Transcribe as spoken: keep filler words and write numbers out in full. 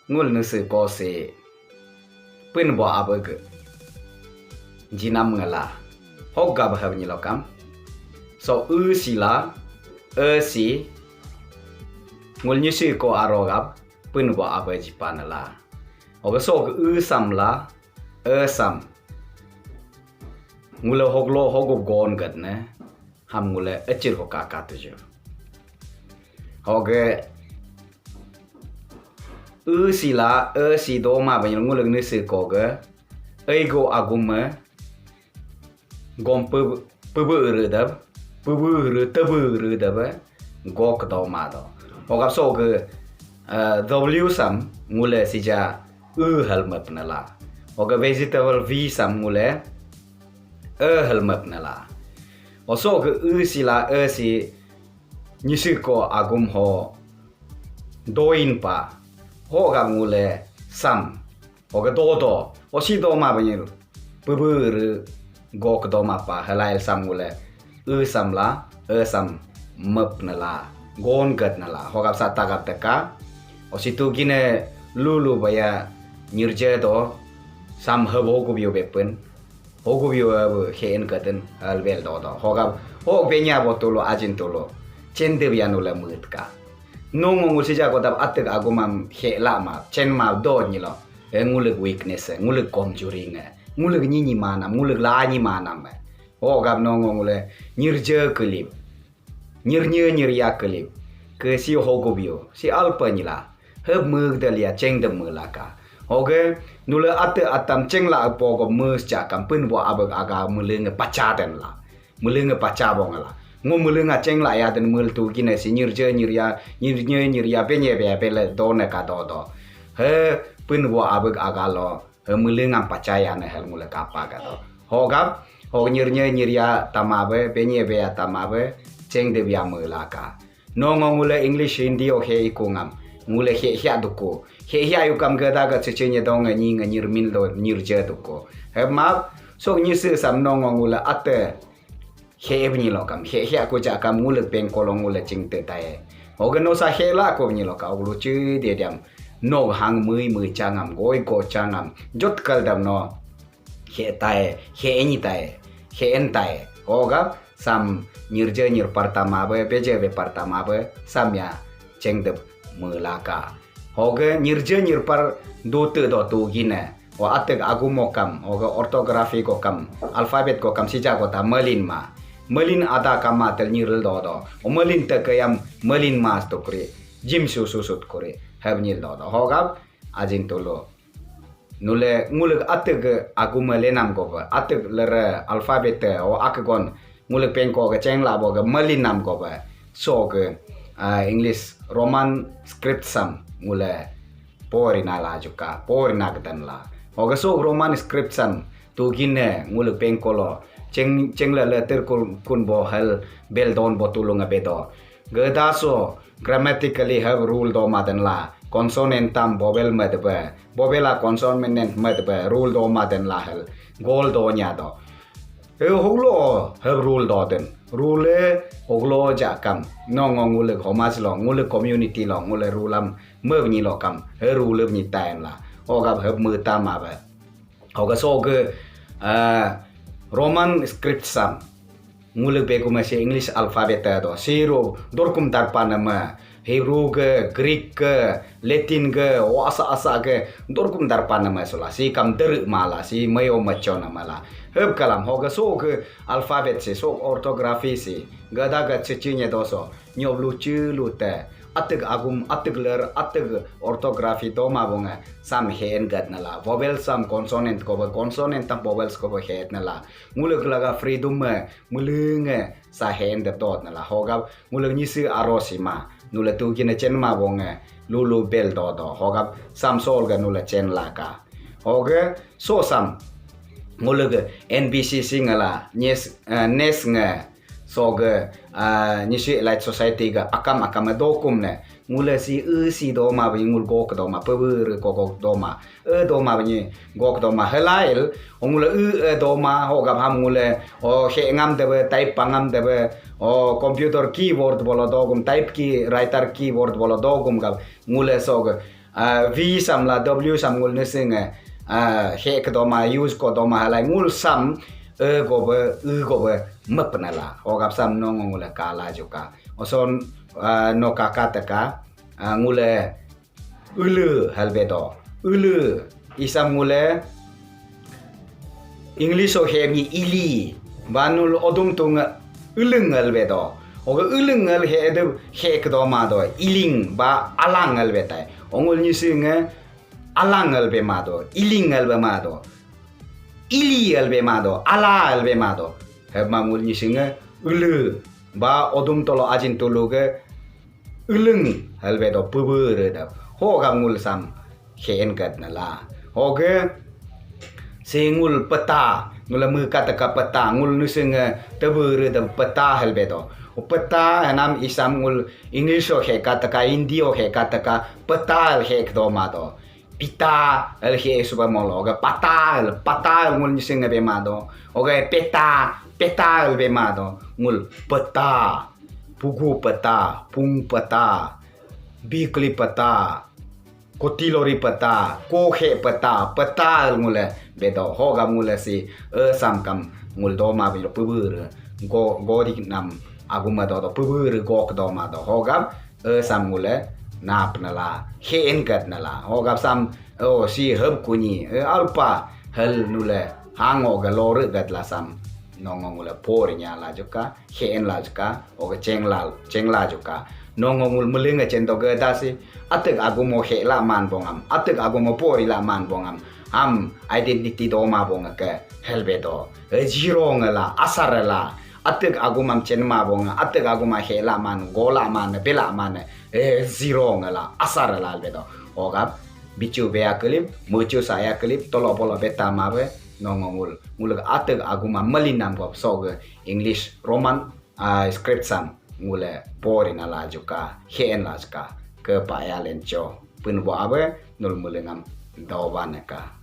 ngul nisi ko si pin bo abeg jinam ngela hok gab hab nyilokam. So u sila e si ngul nyisi ko aro gab pin bo abe jipan la. Oga so u sam la e sam ngule hoglo hogup gon gat ne ham ngule echir ho kaka tuju. Hoge u sila e si doma banyil ngule nisi koge eigo agume gom pebe ere dab pebe ere tebe ere dab gok doma do. Hogap so ge w sam ngule sija u helmep nela. Hoge vegetable v sam ngule e helmep nela. Oso ge u sila e si nyisi ko agum ho doin pa ho gam ngule sam hoge dodo osi doma banyil pebe ere gok doma pa helail sam ngule e sam la e sam mep nela gon gat nela hogap sa tagap teka. Osi tu gine lulu baya nyirje do sam hebo gubio bepen. Hogu biu abu heen katen albel dodo. Hogab hog benya bo tulo ajin tulo. Chen de bianu la mutka. Nong ngul sija ko dab atek agumam he la ma chen ma do nyilo. E ngulek weakness, ngulek komjuri nge. Ngulek nyinyi manam, ngulek la nyi manam. Hogab nong ngule nyirje kelip. Nyirnye nyirya kelip ke si hogubio si alpa nyila heb mugdal ya chengdem mulaka. Hoge nule ate atam chengla apogo mus chakam pun bo abeg aga mulenge pacha den la. Mulenge pacha bong la. Ngo mulenga chengla ya den mul tu gine si nyirje nyirya nyirnye nyirya benye be bele done ka do do. He pun bo abeg aga lo. He mulengam pachaya ne hel ngule kapa gato. Hogap hog nyirnye nyirya tamabe benye beya tamabe cheng de bia melaka. Nongo ngule English Hindi o he ikungam ngule he hia duku. He hia yukam gada ga cece nye dong nyi nge nyirmin do nyirje duku. He map sok nyise sam nongo ngule ate. He bni lokam he he aku jakam ngulek pengkolo ngule chingte tae. Oge no sa he la ko bni loka oglu chi de diam. No hang mui mui changam goi go changam jot kal dam no. He tae he eni tae he en tae. Oga sam nyirje nyir partama be beje be partama be sam ya chengdep melaka. Hoge nyirje nyirpar dute do tu gine. O atek agu mokam, hoge orthography gokam, alphabet gokam sija gota melin ma. Melin ada kama tel nyiril do do. O melin te kayam melin mas tukri. Jim su susut kuri. Heb nyil do do. Hogap ajin tulu. Nule ngulek atek agu melenam gobe. Atek lere alphabet te o akegon ngulek pengko ke cheng labo ke melinam gobe. So ke English Roman script sam ngule pori na la juka pori na kedan la. Oga so Roman script sam tu gine ngulek pengkolo cheng cheng le letter kun kun bo hel bel don bo tulung abedo. Geda so grammatically have rule do madan la. Consonant tam vowel madbe. Vowel a consonant madbe rule do madan la hel. Gol do nya do. He hoglo heb rule doden. Rule hoglo jakam. No ngo ngule homaj lo, ngule community lo, ngule rulam mebni lokam. He rule bni tain la. Ogab heb mutam abe. Hoga soge Roman script sam. Ngule beguma si English alphabet do. Siro dorkum darpa nama. Hebrew ge, Greek ge, Latin ge, o asa asa ge, dorkum darpa nama sula. Si kam deru mala, si mayo macho nama la. Heb kalam hoga so ge alphabet si, so orthography si. Gada ga cecinya doso. Nyob lucu lute. Atig agum, atig ler, atig orthography doma bunga. Sam hen gat nala. Vowel sam consonant ko ba, consonant tam vowels ko ba het nala. Ngule laga freedom me, mulunge. Sa hen de dot nala hogap ngulak nyisi aro sima nula tu gina chen ma bonge lulu bel do do hogap sam sol ga nula chen laka. Hoge so sam ngulak N B C C ngala nyes nes nge soge nyisi Elite Society ga akam akam dokum ne. Ngule si e si doma bani ngul gok doma, pebe re ko gok doma, e doma bani gok doma, helail, ngule e e doma, ho gab ham ngule, o he ngam debe, type pangam debe, o computer keyboard bolo dogum, type key, writer keyboard bolo dogum gab, ngule sog, ah, V sam la W sam ngul nisi nge, ah, he ke doma, use ko doma halai ngul sam, e go be, e go be, mep na la. Hogap sam nong ngule kala juka. Oson, ah, no kaka teka, ah, ngule ulu halbe do. Ulu isam ngule English o he mi ili. Banul odum tung ulung halbe do. Oga ulung hal he de he ke doma do. Iling ba alang halbe tai. Ongul nisi nge alang halbe ma do. Iling halbe ma do. Ili halbe ma do. Ala halbe ma do. Heb ma ngul nisi nge ulu ba odum tolo ajin tulu ge ulung halbe do pubur da. Hogap ngul sam he en gat na la. Hoge si ngul peta, ngul mu kata ka peta, ngul nusung, eh, tebur da peta halbe do. Peta hanam isam ngul English o he kata ka, Hindi o he kata ka, peta hal he kdo ma do. Pita hal he suba molo, oga pata hal, pata hal ngul nusung be ma do. Oga peta, peta hal be ma do. Ngul peta, pugu peta, pung peta, bikli peta, kotilori peta, kohe peta, peta ngule bedo. Hogap ngule si, e, sam kam ngul doma bilo pubur go, godi nam aguma do do pubur gok doma do. Hogap, e, sam ngule nap nala, he en gat nala. Hogap sam, o, si heb kuni, e, alpa hel nule hango ga lore gat la sam nongo ngule por nya la juka. He en la juka, oga cheng la, cheng la juka. Nongo ngul mulinga chen do gada si, atek agumo he la man bongam, atek agumo pori la man bongam. Am identity doma bonga ke helbe do. E, zero ngala, asar la. Atek agumam chen ma bonga, atek aguma he la man, go la man, be la man. E, zero ngala, asar la halbe do. Ogap, bichu be akelip, muchu sa akelip, tolo polo beta ma be, nongo ngul. Ngul atek aguma malinam go so ge English Roman ah, script sam ngule pori na la juka, he en la juka, ke pa ya len cho, pun bo abe, nul mulengam doba neka.